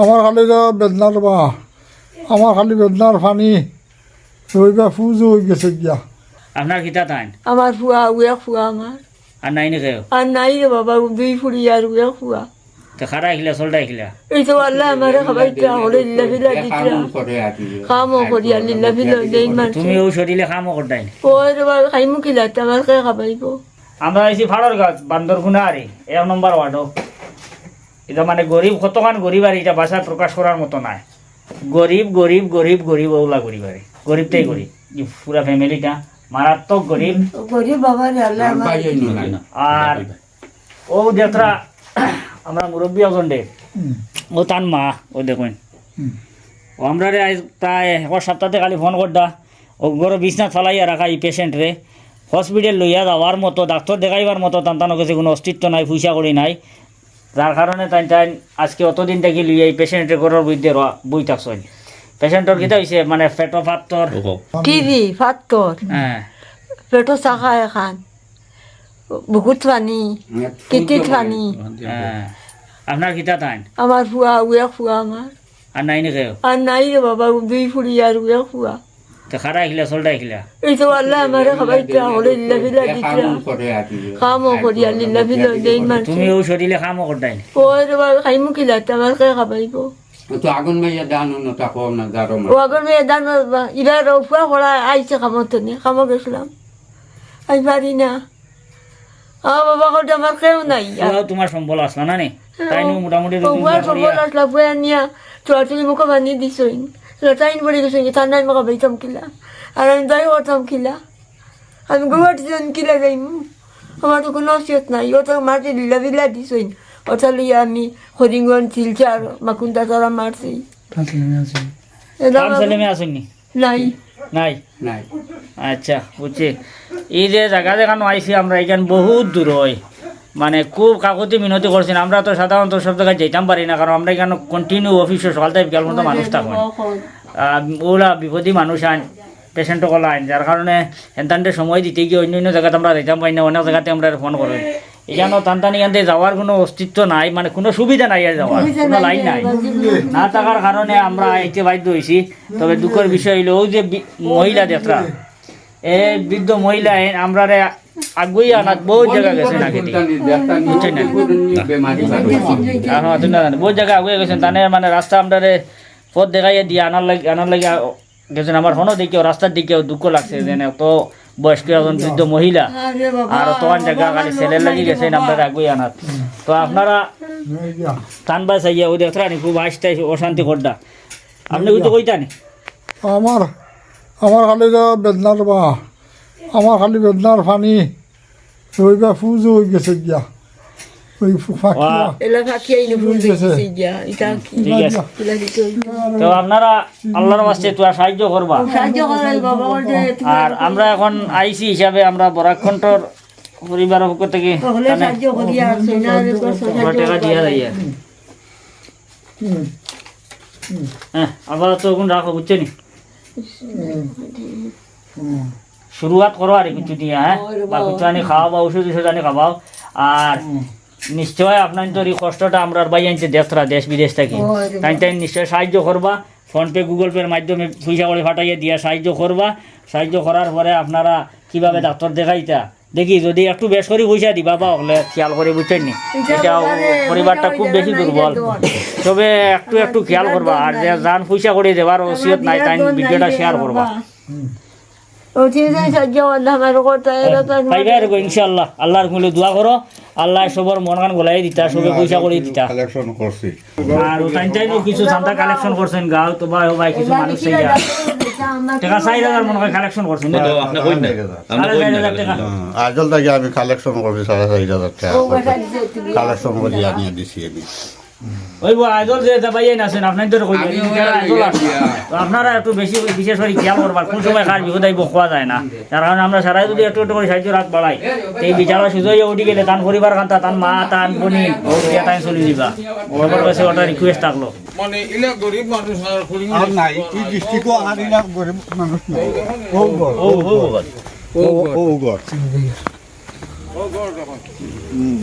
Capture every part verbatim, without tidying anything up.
আমার খালি যে বেদনার মা, আমার খালি বেদনার পানি, রইবা ফুজ অই গেছে গিয়া। আপনার কিতা তাইন? আমার ফুয়া, অউ এক ফুয়া আমার। আর নাই নি কেউ? আর নাই রে বাবা, দুই ফুড়ি আর অউ এক ফুয়া। তে খারা আইখলা, চলটা আইখলা? এই তো আল্লায় আমারে খাবাইতরা, হকলে লিল্লা ফিল্লা দিতরা। কামও করি আর লিল্লা ফিল্লা দেই মানষে। তুমি অউ শরীলে কামও করতায় নি? ওই রে বাবা, খাইমু কিলা, তে আমার কে খাবাইবো? আমরা আইছি ফাড়র গাছ, বান্দরকুনা আরি, এক নম্বর ওয়ার্ডো। ইটা মানে গরিব, কতখান গরিব আর ইটা ভাষায় প্রকাশ করার মতো নায়। গরিব, গরিব, গরিব, গরিব, অউলা গরিব আরি। গরিবটাই গরিব। ই পুরা ফ্যামিলিটা মারাত্মক গরিব। গরিব বাবা রে, আল্লায় আমার আমার ভাই অইন না। আর অউ দেখরা, আমরা মুরব্বি একজন রে, হুম। অউ তান মা, অউ দেখইন। হুম। অউ আমরারে আইজ প্রায় এক সপ্তাহ থাকি খালি ফোন কররা, অউ ঘরো বিছনাত ফালাইয়া রাখা ই পেশেন্টরে, হসপিটাল লইয়া যাওয়ার মতো, ডাক্তর দেখাইবার মতো তান তানর গেছে কুনু অস্তিত্ব নাই, পয়সা কড়ি নাই, যার কারণে তাইন তাইন আজকে অতদিন থাকি লইয়া ই পেশেন্টরে ঘরর ভিতরে বই থাকছইন। পেশেন্টর কিতা অইছে, মানে পেটো ফাত্তর। টিবি, ফাত্তর। হ্যাঁ। পেটো চাকা এখান। বুকুত পানি, কিতিত পানি। হ্যাঁ। আপনার কিতা তাইন? আমার ফুয়া, অউ এক ফুয়া আমার। আর নাই নি কেউ? আর নাই রে বাবা, অউ দুই ফুড়ি আর অউ এক ফুয়া। তে খারা আইখলা, চলটা আইখলা? এই তো আল্লায় আমারে খাবাইতরা, হকলে লিল্লা ফিল্লা দিতরা। কামও করি আর লিল্লা ফিল্লা দেই মানষে। তুমি অউ শরীলে কামও করতায় নি? ওই রে বাবা, খাইমু কিলা, তে আমার কে খাবাইবো? ও তো আগুন মাইয়া দান অন্য তা কম না, দাঁড়ো মা। ও আগুন মাইয়া দান, ইবার অউ ফুয়া পড়া আইছে কামো থনে, কামো গেছলাম। আমি পারি না। আমার বাবা কইতে আমার কেউ নাই। ফুয়াও তুমার সম্বল আছলা না নি? হ্যাঁ, তাইন ও, মোটামুটি ও রুজি ফুয়ার রুজি সম্বল করিয়া। আছলা, ফুয়া নিয়া চুয়াচুরি মুখো বান্ধি দিছইন। তাইন পড়ি গেছইন, তান নাই মাকা বইতাম কিলা। আর আমি দায় করতাম কিলা। আমি গুয়াহাটি যাইন কিলা যাইমু? আমার তো কুনু অসিয়ত নাই। ও তো মাটি লীলা বিলা দিছইন। ওটা লইয়া আমি হরিঙ্গন, শিলচর, মাকুন্দাতলা মারছি। পাঁচ লেমে আছি। এ দাও পাঁচ বাবু। লেমে আছইন নি? নাই। নাই? নাই। আচ্ছা, বুঝছি। এই যে জাগা যেখানো আইছি আমরা, ইখান বহুত দূর অয়। মানে, খুব কাকুতি মিনতি করছি। আমরা তো সাধারণত সব জাগাত যাইতাম পারি না, কারণ আমরা ইখানো continue অফিসো সকাল থাকি বিকাল পর্যন্ত মানুষ থাকইন। আহ, অউলা বিপদী মানুষ আইন, পেশেন্ট অকল আইন, যার কারণে হেনতানরে সময় দিতে গিয়া অইন্য অইন্য জাগাত আমরা যাইতাম পারি না, অনেক জাগাতে আমরারে ফোন করইন। ইখানো তান তান ইখান থাকি যাওয়ার কুনু অস্তিত্ব নাই, মানে কুনু সুবিধা নাই আর যাওয়ার, সুবিধা কুনু নাই, লাইন নাই। না থাকার কারণে আমরা আইতে বাধ্য অইছি। তবে দুঃখর বিষয় অইলো, অউ যে বি-, মহিলা দেখরা, এ বৃদ্ধ মহিলা এ আমরারে আগুয়াই আনাত বহুত জাগা গেছইন আগেদি। বুঝছইন না? আর হ্যাঁ, তুমি না জানো, বহুত জাগা আগুয়াই গেছইন, তানে মানে রাস্তা আমরারে পথ দেখাইয়া দিয়া আনার লাগি, আনার লাগি আ-, গেছইন। আমার হনো দেখিও, রাস্তার দিকেও দুঃখ লাগছে, যেন এত বয়স্ক একজন বৃদ্ধ মহিলা, আরে বাবা, আর অতখান জাগা বাবা, খালি ছেলের লাগি গেছইন, আমরারে আগুয়াই আনাত। তো আপনারা তান বায় চাইয়া, অউ দেখরা নি খুব আস্তে অশান্তি কররা। আপনে কিছু কইতা নি? আমার, আমার খালি যে বেদনার মা, আমার খালি বেদনার পানি, রইবা ফুজ অই গেছে গিয়া। ওই ফু-, ফাকিয়া। বাহ। এলা ফাকিয়া ইনো ফুজ অই গেছে। গেছে গিয়া। ইটা কি? ঠিক আছে। ইলা দিতে অইবো। তো আপনারা আল্লাহর ওয়াস্তে তুরা সাহায্য করবা। সাহায্য করবা, বাবা, ওই যে তুমার আর আমরা এখন আইছি হিসাবে আমরা বরাক কণ্ঠর পরিবারর পক্ষ থাকি তাহলে মানে সাহায্য করি আর সৈনা আর একবার সাহায্য আমরা টেকা দিয়া করি। যাই আর। হুম। হুম। হ্যাঁ, আবার তো এখন রাখো, বুঝছো নি? হুম। হুম। শুরুয়াত করো আর কিছু দিয়া, হ্যাঁ? ওরে বা বাবা। কিছু আনি খাওয়াও বা ওষুধ ওষুধ আনি খাওয়াও। আর হুম। নিশ্চয় আপনাইনতর ই কষ্টটা আমরার ভাইয়াইন্তে দেখরা দেশ বিদেশ থাকি। ওরে বাবা। তাইন তাইন নিশ্চয় সাহায্য করবা। PhonePe, Google Pay-র মাধ্যমে পয়সা কড়ি পাঠাইয়া দিয়া সাহায্য করবা। সাহায্য করার পরে আপনারা কিভাবে ডাক্তর দেখাইতা, দেখি যদি একটু বেশ করি পয়সা দিবা বা অকলে খেয়াল করি, বুঝছইন নি? এটা এটাও পরিবারে পরিবারটা খুব বেশি দুর্বল। তবে একটু একটু খেয়াল করবা, আর যে জান পয়সা কড়ি দেবার ওসিয়ত নাই, তাইন video-টা share করবা। হুম। ও ঠিক আছে, সাহায্য করলে আমার কথা, এরা তো আর পাইবা এরকম, ইনশাআল্লাহ। আল্লাহর কাছে দোয়া করো, আল্লায় সবর মনখান গলাই দিতা, সবে পয়সা কড়ি দিতা। Collection করছি। আর ও তাইন তাইনও কিছু চান্দা collection করছইন গাঁও তো ভাই, ও ভাই কিছু মানুষ চাইয়া। টেকা চাইর হাজার মনে হয় collection করছইন, না? কত? আপনি কইন না। আপনি সাড়ে কইন চাইর না হাজার collection। টেকা। হুম, আইজল থাকি আমি collection করছি সাড়ে চাইর হাজার টেকা। Collection করি আনিয়া দিছি আমি। ওই বো, আইজল যে দাবাইয়া নাচইন, আপনাইনতরে কইন। আমি ওই আইজল ইয়া আছে। দিয়া। তো আপনারা একটু বেশি, বিশেষ করি খেয়াল করবা, কোন সময় কার বিপদ আইবো কওয়া যায় না। যার কারণে আমরা সারাই যদি একটু একটু করি সাহায্যর আত বাড়াই, এই বেচারা সুজা অইয়া উঠি গেলে তান পরিবার খান্তা, তান মা, তান বইন, বউ দিয়া তাই চলি দিবা। সবর কাছে ওটা request থাকলো। মানে, ইলা গরিব মানুষ আর করি আর নাই, ই district-ও আর ইলা গরিব মানুষ নাই। ও ঘর, ও, ও ঘর। ও, ও ঘর। হুম।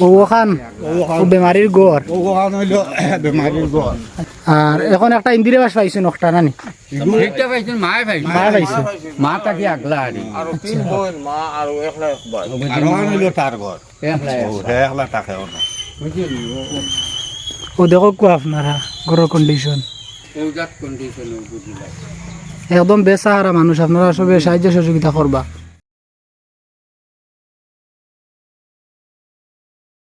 ও অখান, ও বেমারির ঘর। ও অখান অইলো বেমারির ঘর। আর অখন একটা ইন্দিরা বাস পাইছইন, অখটা নানি? ইটা পাইছইন, মায়ে পাইছইন। মায়ে পাইছইন। মা থাকি আগলা আরি। আর তিন বইন, মা আর একলা এক ভাই। আর অখান অইলো তার ঘর। একলা এক। ও, হে একলা থাকে অনো। ও দেখউক্কা আপনারা, ঘরর condition। একদম বেসাহারা মানুষ, আপনারা সবে সাহায্য সহযোগিতা করবা।